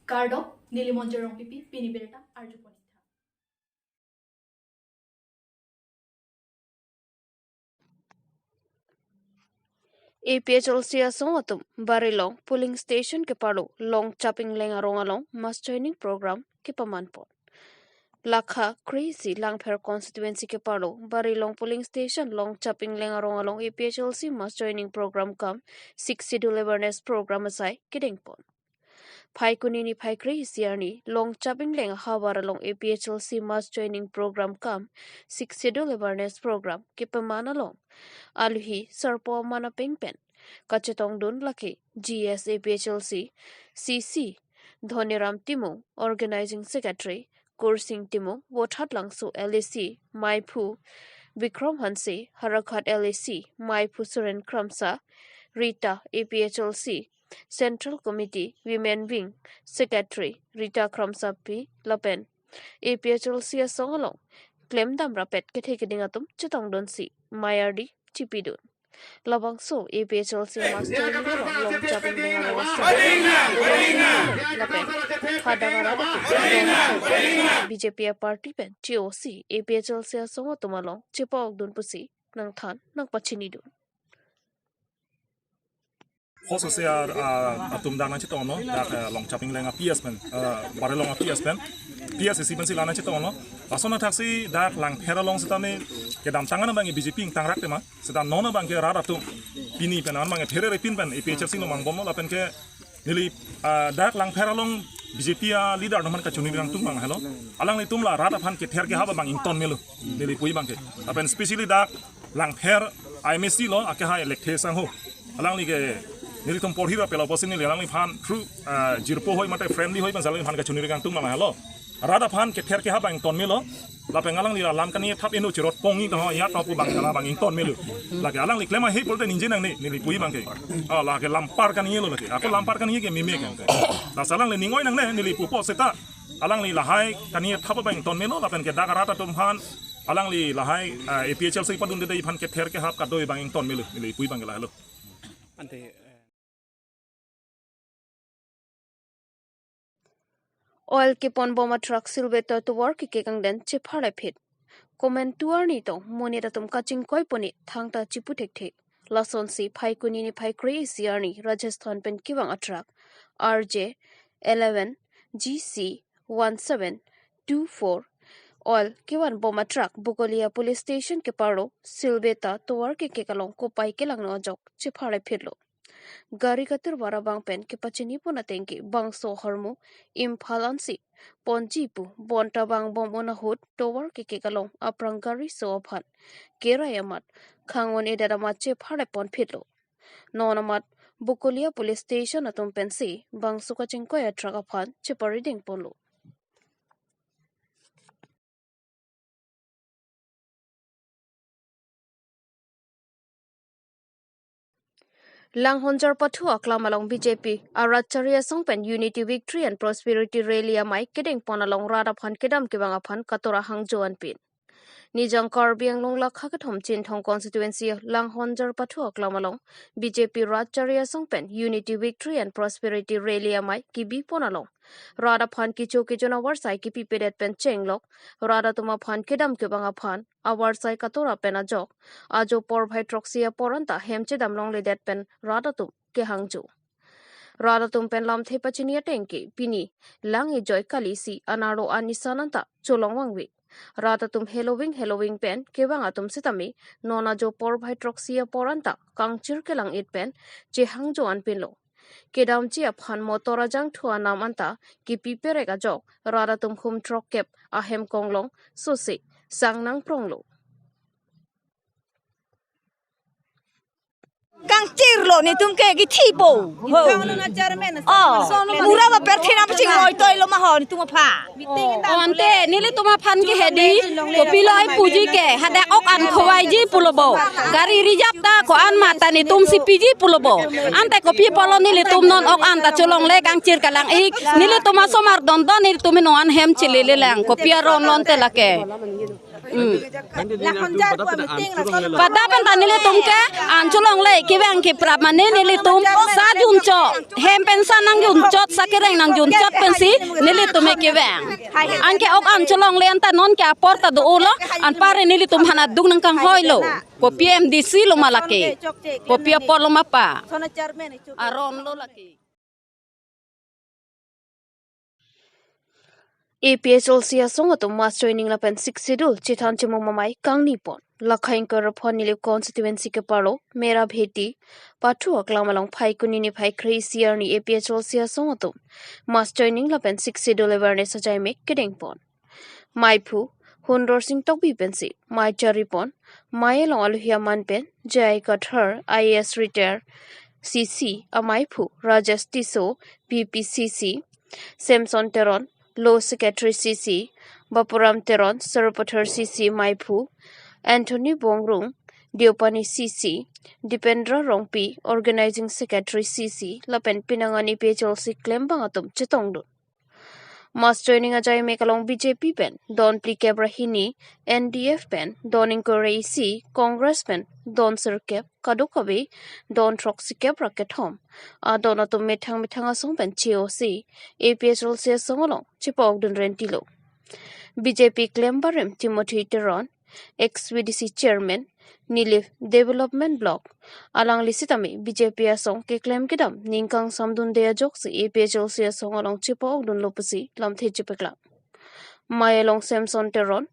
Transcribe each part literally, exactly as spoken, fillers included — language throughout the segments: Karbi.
Kardom, neli Monjir Rongpipi, pini birta arjupon. A P H L C asong atum Barilong polling station kepado Longchap Ingleng arong along mass joining program kepamanpon. Lakha kre-isi Langpher constituency kepado Barilong polling station Longchap Ingleng arong along A P H L C mass joining program cum Sixth Schedule awareness program asai kedengpon. Phaikuni niphai kre-isi arni Longchap Ingleng ahavar along A P H L C mass joining program cum Sixth Schedule awareness program kepaman along alohi sarpo aman apeng pen kachetongdun lake G S A P H L C C C Dhoniram Timung, Organizing Secretary, Kursing Timung, Vothatlangso L A C Maiphu Bikram Hanse, Howraghat L A C Maiphu Suren Kramsa, Rita, A P H L C Central Committee Women Wing Secretary Rita Kramsapi lapen A P H L C asong along klemdam rapet kethe keding atum chetongdunsi mei ardi chipidun. Labangso A P H L C mass joining along Longchap Ingleng arong asai lapen phadang arat atum B J P party pen T O C A P H L C asong atum along chepa-okdun pusi nangthan nangpachinidun. Hoso se a, a, atum dak nangchetonglo, dak, eh, Longchap Ingleng a P S pen, eh, Barilong a P S pen, P S A C pensi la nangchetonglo. Lason athaksi dak Langpher along setame kedamtang an abang B J P ingtangrak tema, seta non abangke rat atum pini pen an abangke pherere pin pen A P H L C lo mangbomlo lapenke neli, ah, dak Langpher along B J P a leader atum aphan kachini kangtung abang helo. Alanglitum la rat aphan kether kehap abang ington melo, neli pu abangke. Lapen specially dak Langpher I M A C lo, akehai Lekthe Sangho. Alangli ke nelitum porhi ra pela posi neli alangliphan through, ah, jirpo hoi mate friendly hoi pen alangliphan kachini kangtung abang helo. Rat aphan kether kehap abang ington melo. Lapen alangli la lam kani thap eno chirot pongi to ya to pu abang kala abang ington melo. Lake alangli klem ahe pulote ningje nangne neli pu abangke. Ah, lake lampar kani lo lake. Ako lampar kani ke meme ke. Lasi alangli ning oi nangne neli pupo seta alangli lahai kani thap abang ington melo lapenke dak rat atum aphan alangli lahai, ah, A P H L C padunde aphan kether kehap kadoi abang ington melo neli pu abangke lahelo. Ante, eh, oil keponbom a truck silveta tovar kekek angden chepharlephit. Komantu arni tong monit atum kachingkoipon-i thangta chipu thekthe. Lasonsi Phaikuni niphai kre-isi arni Rajasthan pen kevang a truck R J eleven G C one seven two four oil kevanbom a truck Bokolia police station kepado silveta tovar kekek along kopai kelangno ajok chepharlephitlo. Gari katirvar abang pen kepachinipon atengke bangso ahormu Imphal ansi ponji pu bonta vangbom-un ahut tovar kekek along aphrang gari so aphan kerai amat khang-un-edet amat chepharlepon phitlo. Non amat Bokolia police station atum pensi bangso kachingkoi a truck aphan cheparidengponlo. Langhonjar pathu aklam along B J P a Rat Chari Asong pen Unity, Victory and Prosperity Rally amei kedengpon along rat aphan kedam kevang aphan katora hangjo anpin. Nijang Karbi Anglong lakha kethom Chinthong constituency Langhonjar pathu aklam along B J P Rat Chari Asong pen Unity, Victory and Prosperity Rally amei kebipon along rat aphan kecho kejun avarsai kepipedet pen chenglok rat atum aphan kedam kevang aphan avarsai katora pen ajok ajo porphai throksi apor anta hem chedam longledet pen rat atum kehangjo. Rat atum pen lamthe pachini atengke pini lang ejoi kali si anarlo anisan anta cholong vangve. Rat atum heloving heloving pen kevang atum sitame non ajo porphai throksi apor anta kangchir kelang-it pen chehangjo anpinlo. Kedamji aphan motor ajangthu anam anta kepiperek ajok rat atum hum throkkep ahem konglong sose sang nangpronglo. Kangchirlo netum ke kethipo. Ho. Oh, mura ba perthe nangpachingoi toilo ma ho netum aphan. Oh, ante nelitum aphan ke hedi, kopilo ai puji ke, hadak ok an khovaiji pulo bo. Gari reserve ta ko-an ma ta netum si piji pulo bo. Ante kopi apotlo nelitum non ok anta cholongle kangchir kalang-ik, nelitum asomar dondon nelitum non an hem chelele lang, kopi aron lonte lake. Hmm. Lahonjar pu meeting lason. Pada pen ta nelitum ke an cholongle, kevang keprap mane nelitum sa junchot, hem pen sa nangjunchot, sa kereng nangjunchot pensi nelitum ke kevang. Anke ok an cholongle anta non ke apor ta do-olo, anparke nelitum aphan aduk nangkanghoilo. Kopi M D C lo ma lake, kopi apor lo ma pa. Aron lo lake. A P H L C asong atum mass joining lapen Sixth Schedule chethan chemum amei kangni pon. Lakha ingkoi ra phongo Nilip constituency keparlo Mera Bheti pathu aklam along Phaikuni niphai kre-isi arni A P H L C asong atum mass joining lapen Sixth Schedule awareness ajaimek kedeng pon. Meiphu Hundor Sing Tokbi pensi mei chari pon. Mei along alohi aman pen J I Kathar, I A S retired, C C, ameiphu Rajesh Tisso, P P C C, Samson Teron, Law Secretary C C, Bapuram Teron, Sarupathar C C meiphu, Anthony Bongrung, Deopani C C, Dipendra Rongpi, Organizing Secretary C C, lapen pinangan A P H L C klembang atum chetongdun. Mass joining ajaimek along B J P pen don phlikep ra hini, N D F pen don ingkoi ra isi, Congress pen don sirkep, kadokave don throksikep ra kethom adon atum methang methang asong pen che-osi A P H L C asong along chepa-okdun rentilo. B J P klem barim Timothy Teron, ex V D C chairman, Nilip Development Block, alangli sitame B J P asong keklem kedam ning kangsamdunde ajoksi A P H L C asong along chepa-okdunlo pusi lamthe chepaklang. Mei along Samson Teron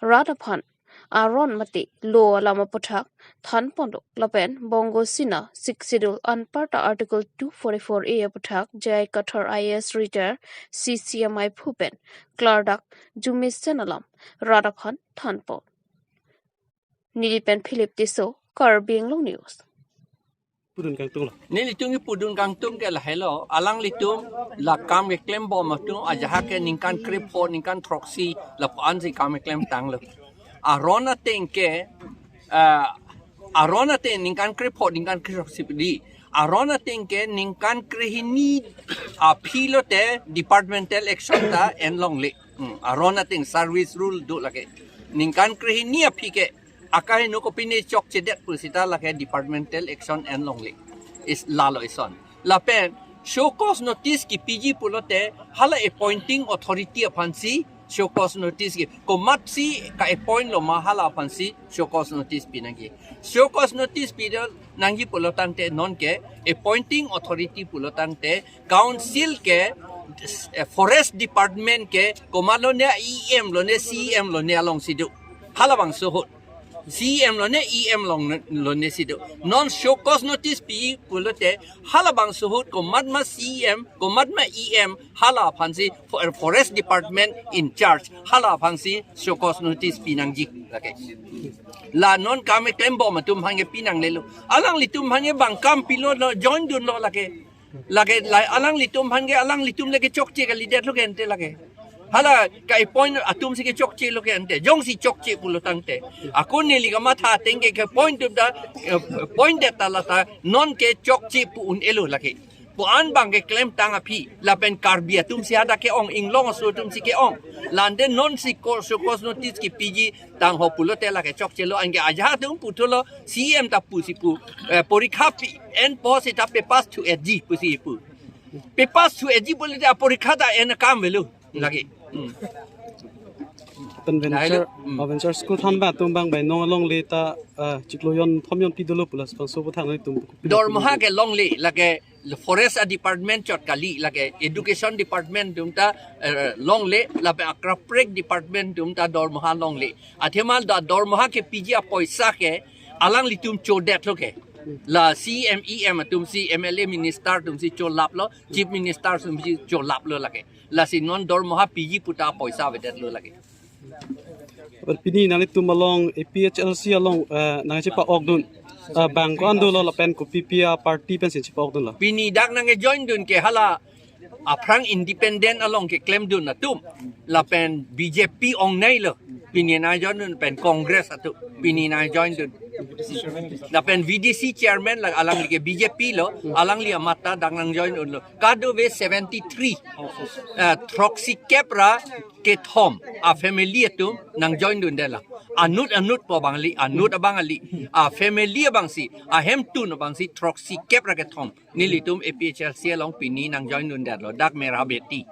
rat aphan aron mate law alam aputhak than ponlo lapen Bongo Sena Sixth Schedule anparta Article two forty-four A aputhak J I Kathar I A S retired, C C ameiphu pen klardak jumisen alam rat aphan than pon. Nilip pen Philip Tisso, Karbi Anglong News. Pudun kangtung lo. Nelitum kipudun kangtung ke lahelo, alanglitum la kam keklem bom atum ajahak ke ningkan krepho, ningkan throksi lapu-an si kam keklem tanglo. Aron ateng ke, ah, aron ateng ningkan krepho, ningkan krethroksi pidi. Aron ateng ke ningkan krehini aphi lote departmental action ta en longle. Hmm, aron ateng service rule do lake. Ningkan krehini aphi ke akaheno kopine chokchedet pu seta lake departmental action en longle. Is lalo ison. Lapen show cause notice kipiji pulote hala appointing authority aphansi show cause notice ke. Komatsi ka-appoint lo ma hala aphansi show cause notice pinangji. Show cause notice pinangji pulo tangte non ke appointing authority pulo tangte council ke, eh, forest department ke komat lone E M lone C M lone alongsi do. Halabangso ahut. C M lone E M long lone si do. Non show cause notice pi pulote halabangso ahut komat ma C M, komat ma E M, hala aphansi for-, forest department in charge, hala aphansi show cause notice pinangji lake. La non kam keklem bom atum aphan ke pinanglelo. Alanglitum aphan ke bang kam pilo lo, join dunlo lake. Lake la alanglitum aphan ke, alanglitum lake chokche kalidetlo ke ante lake. Hala ka-appoint atum si ke chokchelo ke ante. Jongsi chokche pulo tangte, ako neli kamatha ateng ke, ke-appoint atum ta, eh, appoint det ta lata non ke chokche pu un-elo lake. Pu-an bang keklem tang aphi, lapen Karbi atum si hadak ke-ong, inglong aso atum si ke-ong. La ante non si ko show cause notice kipiji tangho pulote lake chokchelo, anke ajahak atum puthulo C M ta pusi pu, eh, porikha pi enpo seta pass thu etji pusi pu. Pass thu etji pulote aporikha ta en akam avelo lake. Hmm. Lapen venture, Lahelo, hmm. Ah, venture school thanbang atum bang bai non alongle ta, ah, chiklo jon thom jon pi dolo pu labangso aputhak nangtum. Dormoha ke longle lake, forest a department chot kali lake, education department atum ta, eh, longle, lapen akaprek department atum ta dormoha longle. Athema da dormoha kepiji apoisa ke alanglitum chodetlo ke. La C M, E M atum si, M L A minister atum si cholaplo, chief minister atum si cholaplo lake. Lasi non dormoha piji pu ta poisa avedetlo lake. But pini nanglitum along A P H L C along, eh, nangchepa-okdun, eh, bang ko-an dolo lapen kopi pi a party pensi chepa-okdunlo? Pini dak nangkejoin dun ke hala aphrang independent along keklem dun atum lapen B J P ongneilo. Pini nangjoin dun pen Congress atum. Pini nangjoin dun. Lapen V D C chairman la alangli ke B J P lo, alangli amat ta dak nang join unlo. Kadokave seventy three, eh, throksi kep ra kethom a family atum nang join dundetlo. Anut anut pu abang kali, anut abang kali, a family abangsi, ahemtun abangsi throksi kep ra kethom nelitum A P H L C along pini nang join dundetlo, dak Mera Beti.